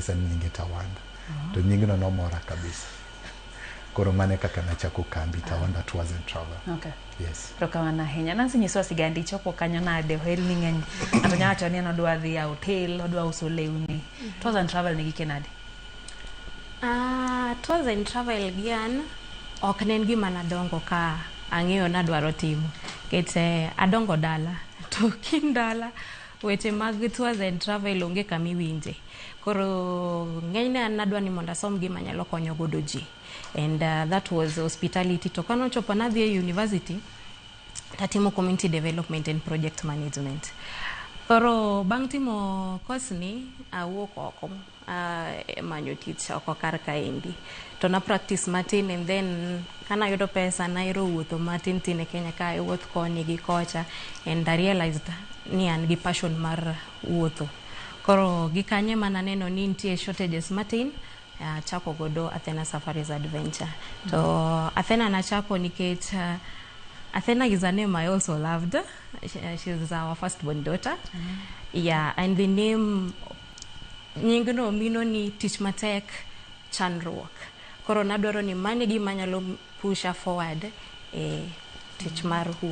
nonyisa ni nyinge Tawanda. To nyingno nomora kabisa. Koro mano e kaka nachako kambi Tawanda Tours and Travel. Yes. Erokamano ahinya. Nancy, nyiswa sigandi, ichopo kanyo nade? Ohelni ng'eny. Ng'ato nyalo wacho ni en odwa dhi e hotel, odwa uso lewni. Tours and Travel nigi nade? Tours and Travel gi an ok ne en gima nadongo ka ang'eyo nadwaro timo, nikech adongo dala to kin dala weche mag tours and travel onge kama iwinje. Koro ng'enyne an nadwa ni mondo asom gima nyalo konyo godo ji, and that was hospitality. To kanochopo nadhi e university, tatimo community development and project management. Koro bang' timo course ni, awuok oko manyo tich oko kar kaendi, to na practice matin, and then kanayudo pesa nahero wuotho matin tin e Kenya ka, wuoth koni gi kocha, and I realized ni an gi passion mar wuotho. Koro gi kanyo ema naneno ni nitie shortages matin, achako godo Athena Safaris Adventure. To Athena nachako nikech Athena is a name I also loved. She's our firstborn daughter. Yeah, and the name, nyingno mino ni tich matek, chandruok. Koro nadwaro ni mano e gima nyalo pusha forward e tich mar wuoth.